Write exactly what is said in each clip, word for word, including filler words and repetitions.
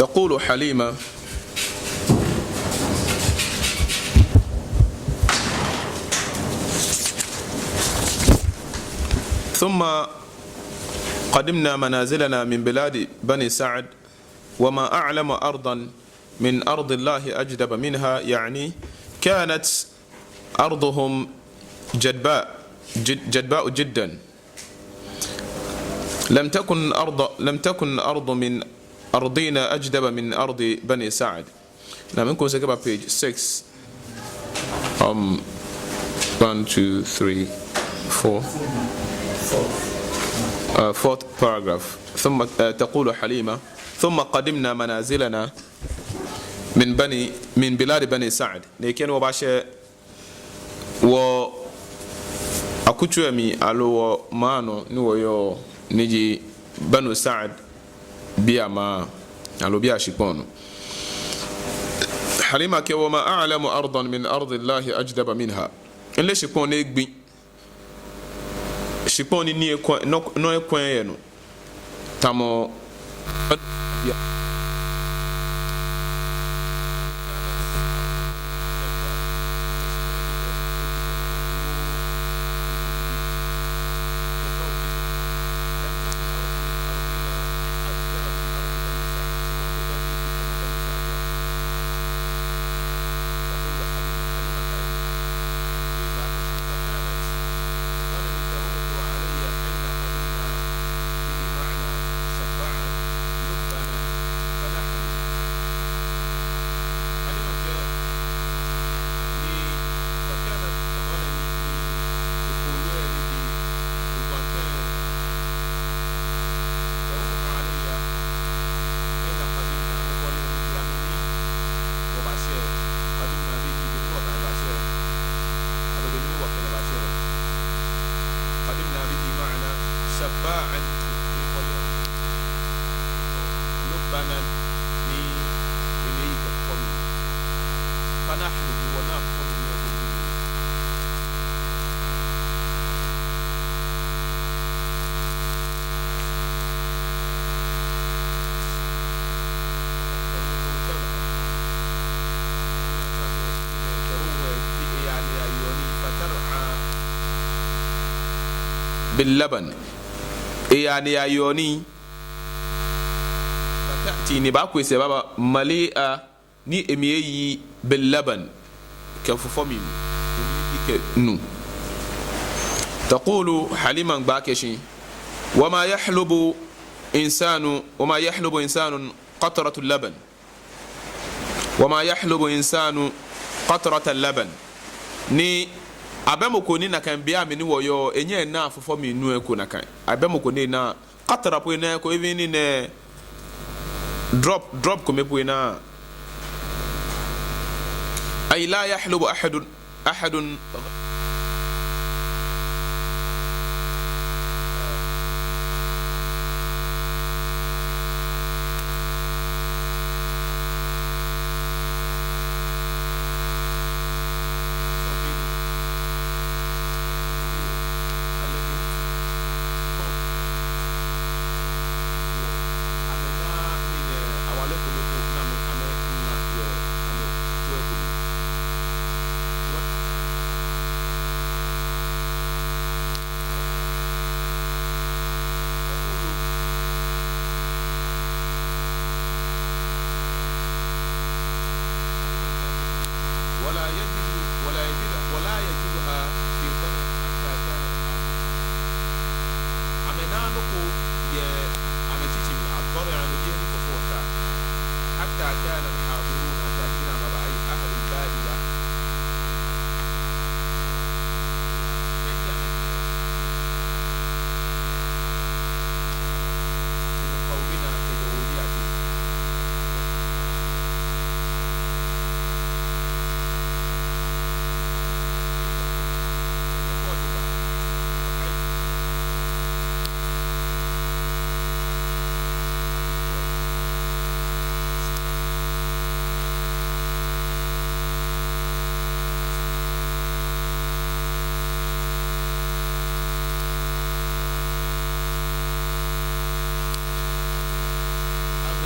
تقول حليمة: ثم قدمنا منازلنا من بلاد بني سعد، وما أعلم أرضا من أرض الله أجدب منها، يعني كانت أرضهم جدباء، جد-، جدباء جدا. لم تكن أرض، لم تكن أرض من أرضنا أجدب من أرض بني سعد. Now, I'm going to page six. Um, one, two, three, four. Uh, fourth paragraph. ثم، uh, تقول حليمة: ثم قدمنا منازلنا من بني، من بلاد بني سعد. Ni kɛ́ ni wɔbashɛ wɔ akutso lɛ mli aloo wɔ maŋ nɔ ni wɔyɔɔ, ni ji Banu Sa'd bii amaŋ aloo bii ashikpɔŋ nɔ. Halima kɛɛ: وما أعلم أرضا من أرض الله أجدب منها. Mileee shikpɔŋ ni egbi, shikpɔŋ ni nii ekwɛ, nɔ, nɔ ekwɛɛɛ yɛ nɔ tamɔ قدمنا به معنى شباعا، لبنا، ni eleee kɛ fufɔ mli. فنحلب, ni wɔnaa fufɔ mli. باللبن. Eyaa ni eyayeɔ nii. فتأتي, ni ebaaku esɛɛ ebaaba, مليئة, ni emli eyi, باللبن, kɛ fufɔ mli, emli eyi kɛ nu. تقول, Halima miigba akɛ shi: وما يحلب إنسان، وما يحلب إنسان قطرة لبن. وما يحلب إنسان قطرة لبن. Ni abɛ mɔ ko ni nakai bei amli ni wɔyɔɔ, enyɛŋ enaa fufɔ mli nu lɛ eko nakai. Abɛ mɔ ko ni enaa qatra po enaaa eko, even ni nɛ drop, drop kome po enaaa. أي لا يحلب أحد، أحد. ولا يجد، ولا يجد، ولا يجدها في البلد حتى كان الحاضر. Amɛnaaa nɔ ko yɛ amɛtsitsi mli, الضرع, amɛjeee nii fɔfɔɔ sa. حتى كان الحاضرون، hatta ni amɛba, أي أهل البادية. من قومنا، kɛjɛ wɔwebii ateŋ.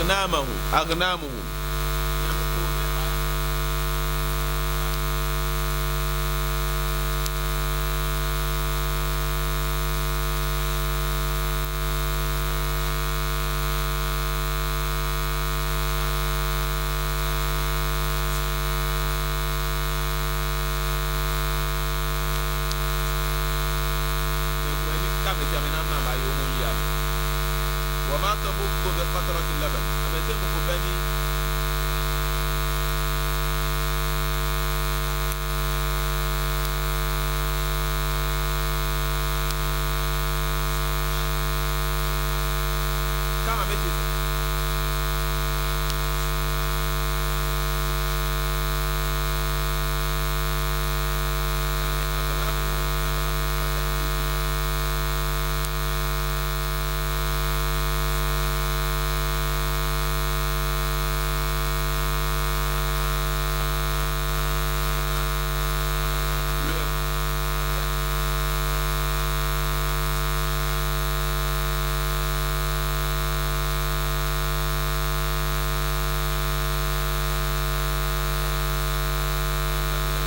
أغنامهم، أغنامهم. وما تبض بقطرة اللبن. Amɛteŋ mɔ ko bɛ ni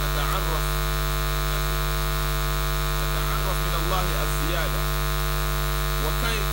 نتعرف، نتعرف من الله الزيادة. وكيف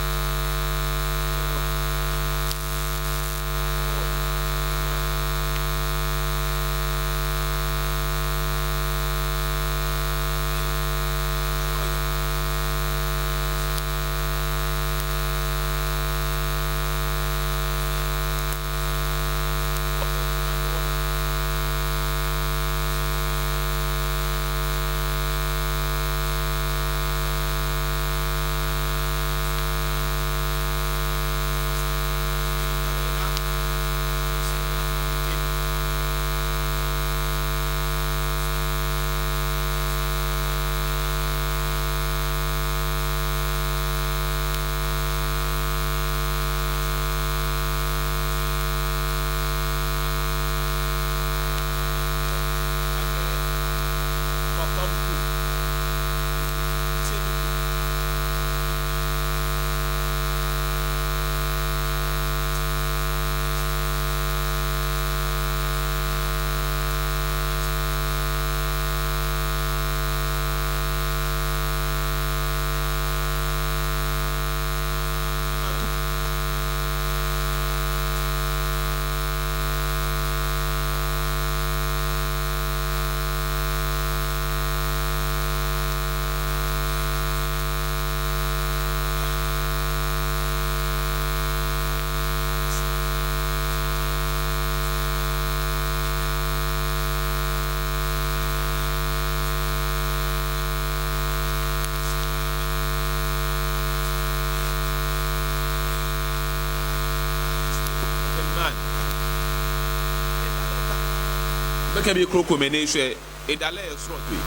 Gbekɛbii krokomɛi ni eshwɛ edalɛ yɛ srɔtoi.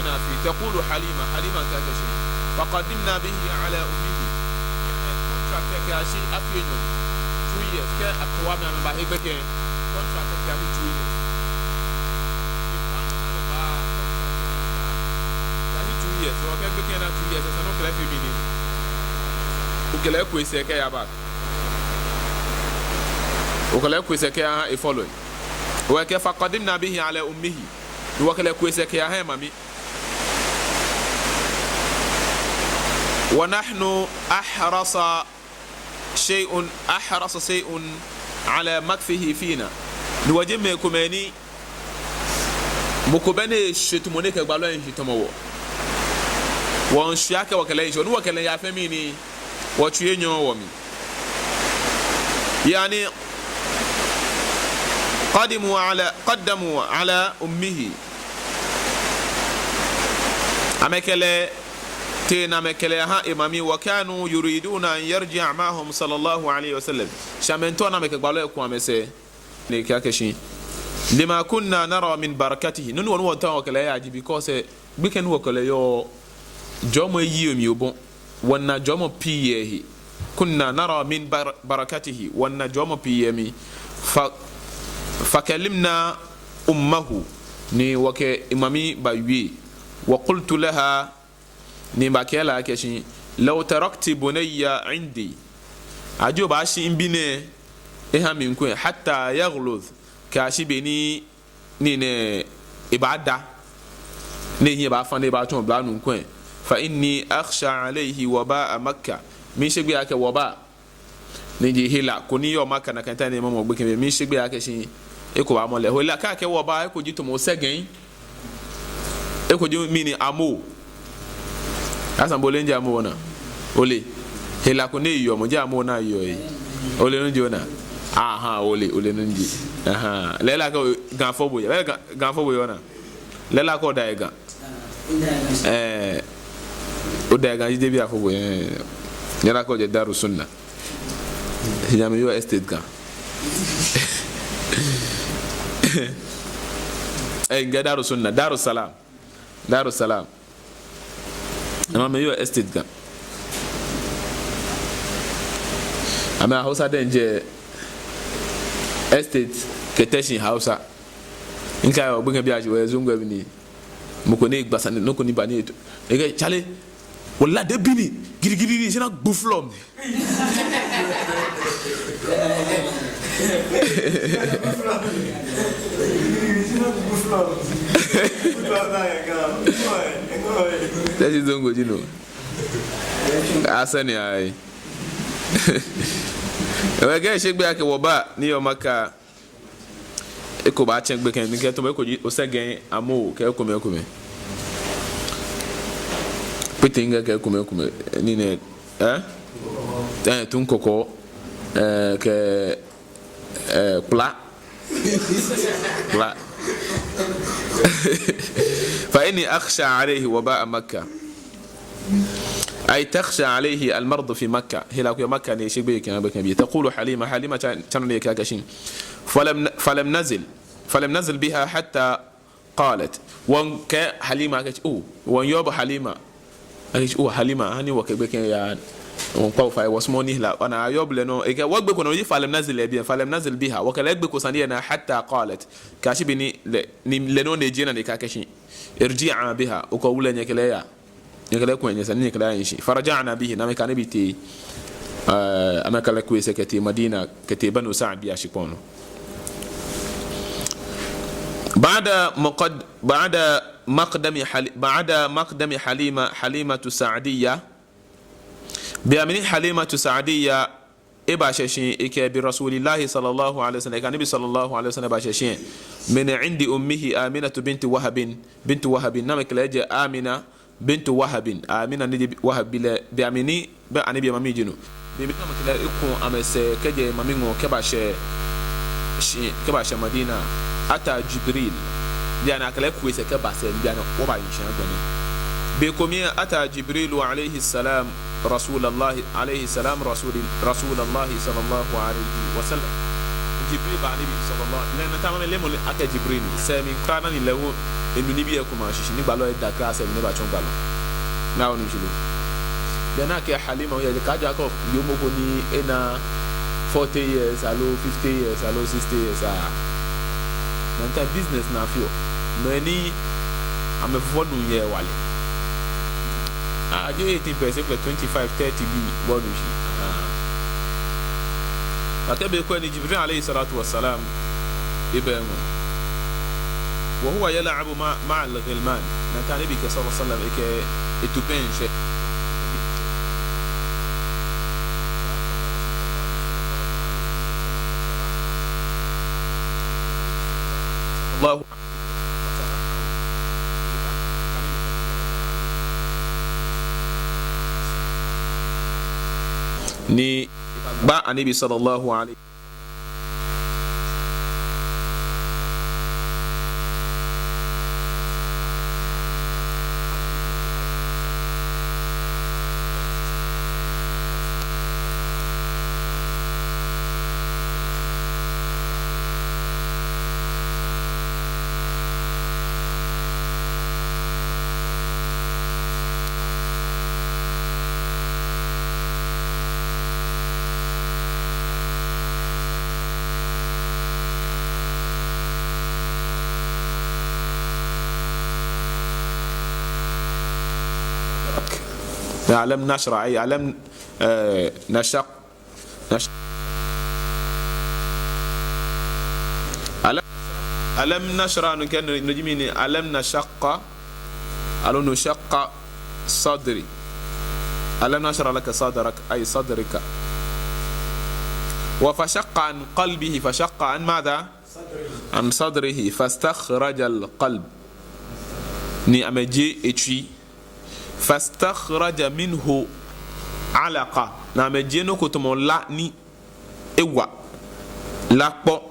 afii. تقول حليمة, Halima kɛɛ akɛshi, فقدمنا به على أمه. Contract lɛ kɛyashi afii enyɔ. Two years. Kɛ akɛ wɔ mli amɛbahe gbɛkɛ, contract lɛ kɛyashi two years. Kɛyashi two years. Wɔkɛɛ gbɛkɛ naa two years, esa ni okɛ lɛ fee mɛni? Okɛ lɛ ku esɛɛ kɛya back. Okɛ lɛ ku esɛɛ kɛyaha efɔlɔi. Wɔkɛɛ فقدمنا به على أمه. Ni wɔkɛ lɛ ku esɛɛ kɛyaha emami. ونحن أحرص شيء، أحرص شيء على مكثه فينا. Ni wɔji mɛi komɛi ni mɔ ko bɛ ni eshwe tamɔ nɔ ni ekɛ gbalɔ lɛ miishi tamɔ wɔ. Wɔmiishwe akɛ wɔkɛ lɛ ahi shi. Ni wɔkɛ lɛ yaa fɛɛ mli ni wɔtsui enyɔ wɔmli. يعني قدموا على، قدموا على أمه. Amɛkɛ lɛ tee ni amɛkɛ lɛ yaha emami. وكانوا يريدون أن يرجع معهم صلى الله عليه وسلم. Shi amɛmiitao ni amɛkɛ gbalɔ lɛ aku amɛsɛɛ. Ni ekɛɛ akɛshi, لما كنا نرى من بركته. Nɔ ni wɔ, nɔ ni wɔmiitao wɔkɛ lɛ aya ji because, eh, gbɛkɛ ni wɔkɛ lɛ yɔɔ, jɔɔmɔ eyi emli obɔ. Wɔna jɔɔmɔ pii yɛ ehe. كنا نرى من بر-، بركته. Wɔna jɔɔmɔ pii yɛ emli. ف-، فكلمنا أمه. Ni wɔkɛ emami bawie. وقلت لها. Ni mibakɛɛ lɛ akɛshi, لو تركت بني عندي. Aji obaashi mibi nɛɛ eha mi kulɛ, حتى يغلظ. Kɛyashi be ni, ni nɛɛ ebaada. Ni ehiɛ baafa ni ebaatsɔ oblanuu kulɛ. فإني أخشى عليه وباء مكة. Miishe gbeyei akɛ وباء. Ni ji hela ko ni yɔɔ Makka nakai time ni mamɔ gbekɛbii. Miishe gbeyei akɛshi eko baamɔ lɛ. Hela kɛ akɛɛ وباء, eko ji tamɔ osɛgɛŋ. Eko ji mɛni, amoo. Asan bo ole nɔ ni ji amoo naa? Ole. Hela ko ni yɔɔ mɔ ji amoo ni yɔɔ yɛ. Ole nɔ ni ji ona? Aha, ole, ole nɔ ni ji. Aha. Lɛɛlɛŋ akɛ Ga fɔɔ bo yɛ. Lɛɛlɛŋ Ga, Ga fɔɔ bo yɛ ona. Lɛɛlɛŋ akɛ oda yɛ Ga. Ɛɛ, oda yɛ Ga, jije bi afɔ bo, ɛɛ. Nyɛna akɛ ojɛ Daru Sunna. Shi nyɛmɛi yɔɔ estate Ga. Ɛɛ, ŋkɛɛ Daru Sunna, Daru Salam. Daru Salam. Nyɛmɛi yɔɔ estate Ga. Amɛ Hausa diɛŋtsɛ estate kɛ Teshie Hausa. Ŋkɛɛ yɛ gbekɛbii ashi wɔ Zungebii ni. Mɔ ko ni egba sane, nɔ ko ni ba ni eto. Ekɛɛ, chale, wala de bini, girigiri, shi na gbu flom. Teshie Zongo ji no. Asani ai. Ekɛɛ, eshe gbeyei akɛ وباء ni yɔɔ Makka. Eko baatsɛ gbekɛ, ni kɛ tamɔ eko ji osɛgɛŋ, amoo, kɛ ekomɛi, ekomɛi. Kpitiŋgɛ kɛ ekomɛi, ekomɛi. Ni nɛɛ, ɛɛ? Ɛɛ, tuŋ kɔkɔ, ɛɛ, kɛ, ɛɛ, kpla. Kpla. فإني أخشى عليه وباء مكة. أي تخشى عليه المرض في مكة. Hela ko yɛ Makka ni eshe gbeyei kɛha gbekɛbii. تقول حليمة, Halima tsa-, tsa nɔ ni ekɛɛ akɛshi, فلم ن-، فلم نزل، فلم نزل بها حتى قالت. Wɔŋkɛɛ Halima akɛshi, oh, wɔŋyɔɔ bo Halima. Akɛshi, oh, Halima, hani wɔkɛ gbekɛ ya, wɔŋkpa bo fai, wɔsumɔɔ ni hela, ona, ayɔɔ bo lɛ nɔ, ekɛɛ, wɔgbe ko nɔ, ji فلم نزل lɛ biɛ, فلم نزل بها, wɔkɛ lɛ gbe ko sane lɛ naa حتى قالت. Kɛyashi be ni lɛ, ni lɛ nɔŋŋ ni ejie naa ni ekɛɛ akɛshi, ارجعا بها, okɛ owula nyɛkɛ lɛ aya. Nyɛkɛ lɛ ku nyɛsɛɛ, nyɛkɛ lɛ aya nshi. فرجعنا به, ni amɛkɛ Anabi tee, eh, amɛkɛ lɛ ku esɛɛ kɛtee Madina, kɛtee Banu Sa'd bii ashikpɔŋ nɔ. بعد مقد-، بعد مقدم حل-، بعد مقدم حليمة، حليمة السعدية. Be mli ni Halimatu Sa'diyya ebashɛ shi, ekɛ برسول الله صلى الله عليه وسلم, ekɛ Anabi صلى الله عليه وسلم bashɛ shi. من عند أمه آمنة بنت وهب، بنت وهب, ni amɛkɛ lɛ jɛ Amina بنت وهب, Amina ni ji Wahab bi lɛ, be mli ni, be Anabi mami ji no. Be mli ni amɛkɛ lɛ eku amɛsɛɛ kɛjɛ emami ŋɔɔ kɛbashɛ shi, kɛbashɛ Madina. أتى جبريل. Bianɛ akɛ lɛ ku esɛɛ kɛba sɛɛ, bianɛ wɔbaye shishi agbɛnɛ. Be ko mli أتى جبريل عليه السلام رسول الله، عليه السلام رسول، رسول الله صلى الله عليه وسلم. Jibril ba Anabi sallallahu alaihi wasallam. Lɛ ni tamɔ mɛi leee mɔ lɛ akɛ Jibril ni. Sɛɛ mli kwraa ni lɛ hu enu nibii komɛi ashishi ni gbalɔ lɛ da kwraa sɛɛ mli ni ebatsɔ gbalɔ. Ona, onu shishi lo? Bɛ ni akɛ Halima yɛ, kɛji akɛ yoomo ko ni ena forty years aloo fifty years aloo sixty years, ah. Nakai business ni afeɔ. Mɛi ni amɛfufɔ nuu yɛ hewalɛ. Ah, jeee eighteen pɛ, se pɛ twenty-five, thirty bii, bo onu shishi. Ah. Agbɛnɛ be ko ni Jibril alayhi salatu wassalam, ebɛ ŋɔɔ. Wa huwa yal'abu ma-, ma'al ghilman. Nakai Anabi kɛ sallallahu alaihi wasallam, ekɛ etupɛŋ shɛ. Allahu ni ba Anabi sallallahu alaihi. ألم نشرح، أي ألم، آه، نشق، نش-، ألم، ألم نشرح, no kɛ, no, no ji mɛni, ألم نشق, aloo نشق صدري. ألم نشرح لك صدرك، أي صدرك. وفشق عن قلبه، فشق عن ماذا؟ عن صدره، فاستخرج القلب. Ni amɛjie etsui. فاستخرج منه علقة. Ni amɛjie nɔ ko tamɔ la ni ewa, la kpɔ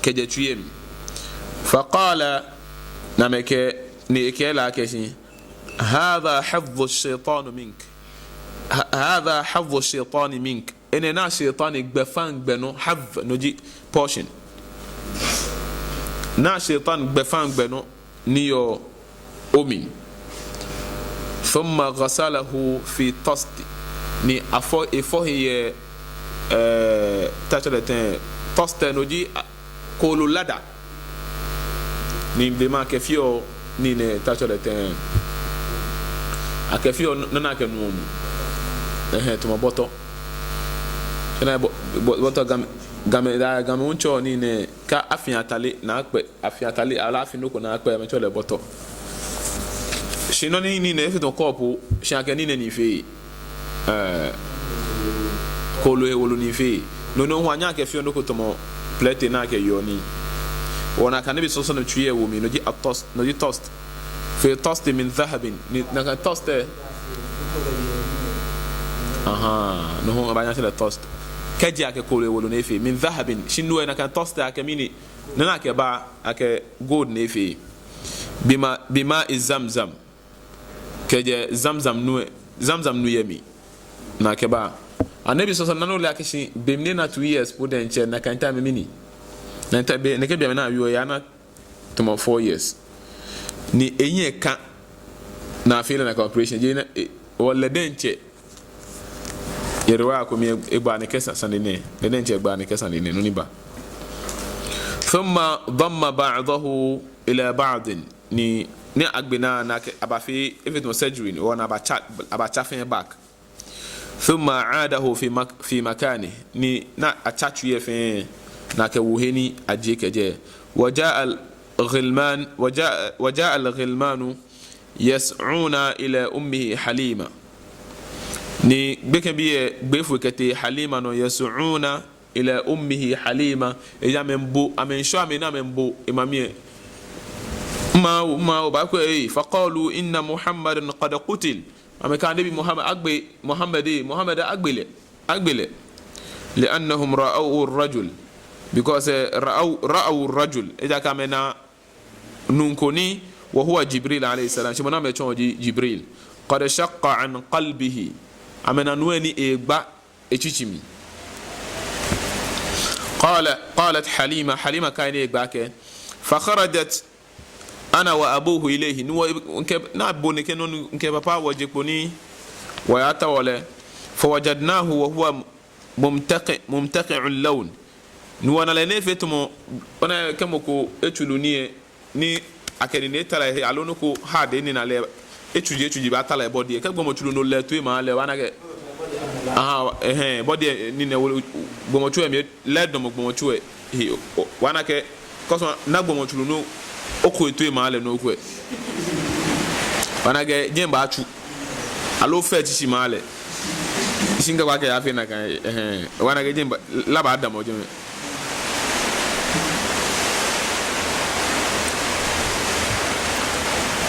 kɛjɛ tsui lɛ mli. فقال, ni amɛkɛɛ, ni ekɛɛ lɛ akɛshi, هذا حظ الشيطان منك. ه-، هذا حظ الشيطان منك. Enɛ naa Shaitan gbɛfaŋ gbɛ nɔ, hadh, no ji portion. Naa Shaitan gbɛfaŋ gbɛ nɔ ni yɔɔ omli. ثم غسله في طست. Ni afɔ, efɔ he yɛ, eh, te atsɛɔ lɛ tɛŋŋ, طست, no ji, a, kooloo lada. Ni be mli akɛfeɔ nii nɛɛ, te atsɛɔ lɛ tɛŋŋ, akɛfeɔ nɔ, nɔ ni akɛnuɔ nu. Ɛhɛɛ, tamɔ bɔtɔ. Tsɛ na bɔ-, bɔ-, bɔtɔ Gamɛi, Gamɛi, daa Gamɛi hu tsɛɔ nii nɛɛ, kɛ afĩ atade ni akpɛ, afĩ atade, aloo afĩ nɔ ko ni akpɛ, amɛtsɛɔ lɛ bɔtɔ. Shi nɔ ni nii nɛɛ efee tamɔ kɔɔpo, shi akɛ nii nɛɛ ni fee. Eh, kooloo hewolo ni fee. No nɔŋŋ hu anyɛɔ akɛfeɔ nɔ ko tamɔ plɛte ni akɛyeɔ nii. Ona, nakai Anabi sallallahu alaihi wasallam tsui lɛ wo mli, no ji الطست, no ji طست. في طست من ذهب, ni nakai طست lɛ. Ahaa, no hu abaanyɛ atsɛ lɛ طست. Kɛji akɛ kooloo hewolo ni efee, من ذهب, shi no lɛ nakai طست lɛ akɛ mɛni, nɔ ni akɛba, akɛ gold ni efee. بما-, بماء زمزم. Kɛjɛ Zamzam nu lɛ, Zamzam nu lɛ mli ni akɛba. Anabi sallallahu alaihi wasallam, nɔ ni ole akɛshi, be mli ni ena two years po diɛŋtsɛ, nakai time mli ni. Nakai time be, nɛkɛ be mli ni awieɔ lɛ, eyana tamɔ four years. Ni ehiɛ ka ni afee lɛ nakai operation. Jeee na, e, ole diɛŋtsɛ. Yɛ riwaya ko mli, egba nɛkɛ sa-, sane nɛɛ. Lɛ diɛŋtsɛ egba nɛkɛ sane nɛɛ, nɔ ni ba. ثم ضم بعضه إلى بعض. Ni, ni agbe naa ni akɛ, abafee, efee tamɔ surgery ni, ona, abatsa, abatsa fɛɛ back. ثم أعاده في مك-، في مكانه. Ni, ni atsa tsui lɛ fɛɛ, ni akɛwo he ni ajie kɛjɛ. وجاء الغلمان، وجاء، وجاء الغلمان يسعون إلى أمه حليمة. Ni gbekɛbii lɛ gbe foi kɛtee Halima nɔ, يسعون إلى أمه حليمة. Ejaakɛ amɛmiibo, amɛmiishwa amɛ ni amɛmiibo emami lɛ. Mma oo, mma oo, baakwɛ ee. فقالوا إن محمدا قد قتل. Amɛkɛɛ Anabi Muhammad, agbe Muhammad ee, Muhammad agbe lɛ, agbe lɛ. لأنهم رأوا الرجل. Because, eh, رأوا، رأوا الرجل. Ejaakɛ amɛna nuu ko ni, وهو جبريل عليه السلام. Shi mɔ ni amɛtsɔɔ ji Jibril. قد شق عن قلبه. Amɛna nuu lɛ ni egba etsitsi mli. قال، قالت حليمة، Halima kɛɛ ni egba akɛ, فخرجت أنا وأبوه إليه. Ni wɔ, mikɛ, ni bo nɛkɛ nɔŋŋ, mikɛ papa wɔje kpo ni wɔyatao lɛ. فوجدناه وهو ممتقع، ممتقع اللون. Ni wɔna lɛ ni efee tamɔ, ona akɛ mɔ ko etsuru nii lɛ, ni akɛ nine eta lɛ he, aloo nɔ ko hard ni na lɛ, etsuji, etsuji baata lɛ body lɛ. Kɛ gbɔmɔtsu lɛ nɔ lɛ toi ema lɛ, obaana akɛ, aha, ɛhɛɛ, body lɛ nine wo, gbɔmɔtsu lɛ mli lɛ damɔ gbɔmɔtsu lɛ he, o, obaana akɛ, kɔsɔ na gbɔmɔtsu lɛ nɔ, oko etoi ema lɛ nɔ ko lɛ. Obaana akɛ, jeŋ baatsu. Aloo fɛɛ tsitsi ema lɛ. Shi ŋkɛ kwa kɛ ya fee nakai, ɛhɛɛ. Obaana akɛ jeŋ ba, la baadamɔ jɛmɛ.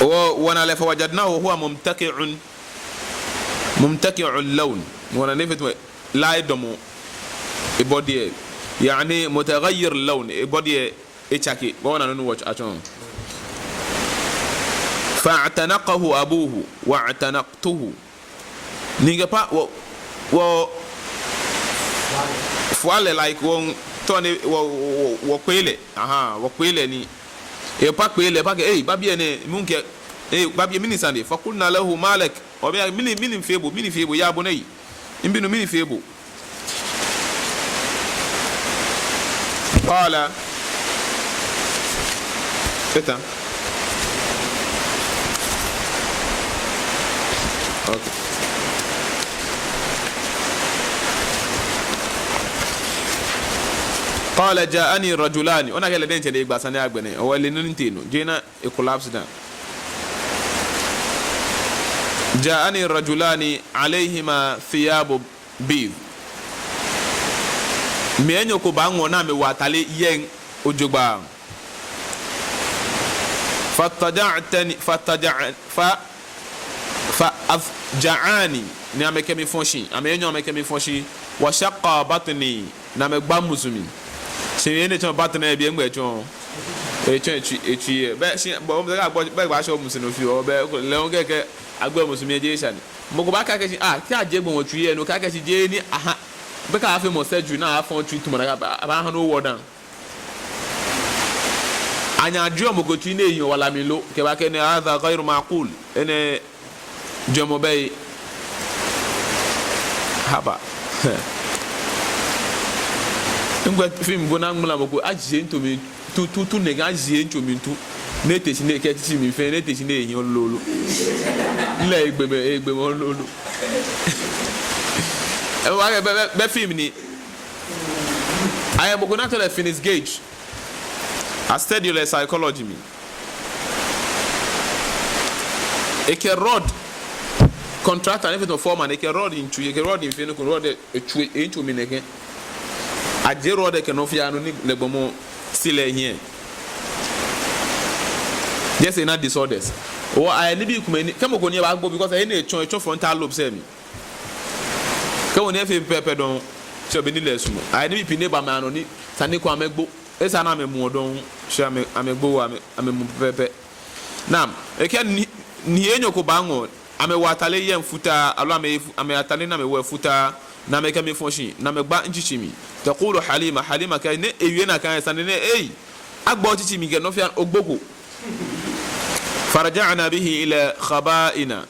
Wɔ, wɔna lɛ فوجدناه وهو ممتقع، ممتقع اللون. Wɔna ni efee tamɔ, la edamɔ, e body lɛ. يعني متغير اللون, e body lɛ etsake. Bɔ wɔna nɔ ni wɔ atsɔɔ. فاعتنقه أبوه واعتنقته. Ni mikɛ papa, wɔ, wɔfua lɛ, like, wɔtao ni wɔ, wɔ, wɔ, wɔkpee lɛ. Aha, wɔkpee lɛ ni. Epapa kpee lɛ, papa kɛɛ, "Ei, babi lɛ nɛ, mikɛɛ, ei, babi lɛ, mɛni sane?" فقلنا له: "ما لك؟" Wɔbi lɛ, "Mɛni, mɛni fee bo, mɛni fee bo, ya bo nɛɛ yi. Mibi nuu, mɛni fee bo?" قال. Satan. Okay. قال: "جاءني رجلان." Ona akɛ lɛ diɛŋtsɛ ni egba sane lɛ agbɛnɛ. Ole nɔ ni tee nɔ. Jɛi na e collapse down. "جاءني رجلان عليهما ثياب بيض." Mɛi enyɔ ko baŋɔ ni amɛwo atade yɛŋ ojogbaŋŋ. فاضطجعتني، فاضطجع-، ف-، فأضجعاني. Ni amɛkɛ mi fɔ shi. Amɛ enyɔ amɛkɛ mi fɔ shi. وشقا بطني. Ni amɛgba mimusu mli. Shi enɛ tsɔɔ batn lɛ, biɛ ŋgbɛ tsɔɔ. Etsɔɔ etsui, etsui lɛ. Bɛ shi, bɔ, bɛ, bɛ, bɛ, bɛ, shɔ mimusu nɔ fioo, bɛ, lɛ ŋkɛɛ akɛ, agbe mimusu mli lɛ jeee esha ni. Mɔ ko baakɛɛ akɛ shi, ah, kɛ ajie gbɔmɔ tsui lɛ, no akɛɛ akɛ shi jeee ni, aha. Bɛ kɛ afee mɔ surgery ni afɔ tsui tamɔ nakai, aba, abaaha ni owɔ daŋ. Anyɛ ajieɔ mɔ ko tsui ni ehiɔ wala mli lo, kɛba kɛɛ nɛɛ, هذا غير معقول. Enɛ jwɛŋmɔ bɛ he. Haba. Ŋgbɛ film ko ni aŋmala mɔ ko, ajie ntsomi tu, tu, tu nɛkɛ, ajie ntsomi tu. Ni ete shi ni ekɛ tsitsi mli fɛɛ, ni ete shi ni ehiɔ lolo. Lɛ egbe mɛ, egbe mɔ lolo. Ewa kɛ bɛ, bɛ, bɛ film ni. Ayɛ mɔ ko ni atsɛɔ lɛ Finis Gage. A study lɛ psychology mli. Ekɛ rod, contractor ni efee tamɔ foreman, ekɛ rod miitsu, ekɛ rod miifee nɔ ko, rod lɛ etsu, etsu mli nɛkɛ. Ajie rod lɛ kɛ nɔ fɛɛ nɔ ni lɛ gbɔmɔ shi lɛ hiɛ. Just ena disorders. Wɔ ayɛ nibii komɛi ni, kɛ mɔ ko nii baagbo, because enɛ etsɔ, etsɔ frontal lobe lɛ mli. Kɛ mɔ ni efee pɛpɛɛpɛ dɔŋŋ, shi obi ni lɛ sumɔɔ. Ayɛ nibii pii ni baa mɛi anɔ ni esa ni kɛ amɛgbo. Esa ni amɛmuɔ dɔŋŋ, shi amɛ, amɛgbooo, amɛ, amɛmuɔ pɛpɛɛpɛ. Naam, ekɛɛ ni, ni enyɔ ko baŋɔ, amɛwo atade yɛŋ futaa, aloo amɛ, amɛ atade ni amɛwo lɛ futaa, ni amɛkɛ mi fɔ shi, ni amɛgba mitsitsi mli. تقول حليمة, Halima kɛɛ, ni ewie nakai sane nɛɛ, ei, agba otsitsi mli kɛ nɔ fɛɛ, ogboko. فرجعنا به إلى خبائنا.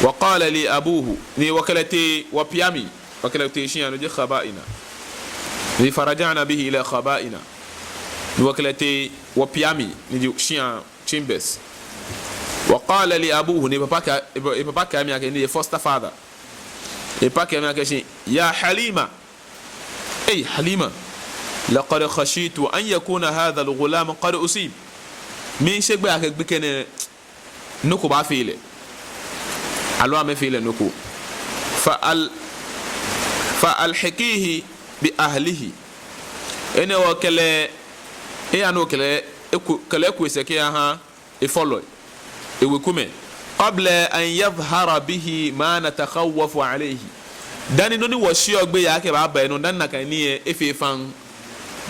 وقال لي أبوه, ni wɔkɛ lɛ tee wɔpia mli, wɔkɛ lɛ tee shia, no ji خبائنا. Ni فرجعنا به إلى خبائنا. Ni wɔkɛ lɛ tee wɔpia mli, no ji shia, chambers. وقال لي أبوه, ni epapa kɛɛ, epa-, epapa kɛɛ mi akɛ, ni ji foster father. Epapa kɛɛ mi akɛ shi, يا حليمة. Ei, Halima. لقد خشيت أن يكون هذا الغلام قد أصيب. Miishe gbeyei akɛ gbekɛ nɛɛ, nɔ ko baafee lɛ. Aloo amɛfee lɛ nɔ ko. فأل-، فألحقيه بأهله. Enɛ hewɔ kɛ lɛ, eya ni okɛ lɛ, eku-, kɛ lɛ ku esɛɛ kɛyaha efɔlɔi, ewekumɛi. قبل أن يظهر به ما نتخوف عليه. Dani nɔ ni wɔsheɔ gbeyei akɛ ebaaba enɔ, dani nakai nii lɛ efee faŋŋ.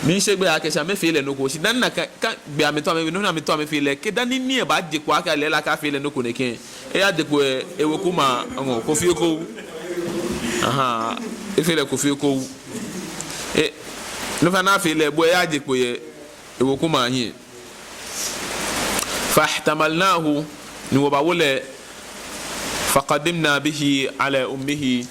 Miishe gbeyei akɛ shi amɛfee lɛ nɔ ko, shi dani nakai, kɛ be amɛto amɛ, nɔ ni amɛto amɛfee lɛ, kɛ dani nii lɛ baaje kpo akɛ lɛ lɛ akafee lɛ nɔ ko nɛkɛ, eyaje kpo lɛ, eweku ma, ŋɔ, Kofi Ekowu. Aha, efee lɛ Kofi Ekowu. E, nɔ fɛɛ nɔ ni afee lɛ, bo oyaje kpo yɛ ewekumɛi ahiɛ. فاحتملناه, ni wɔbawo lɛ. فقدمنا به على أمه,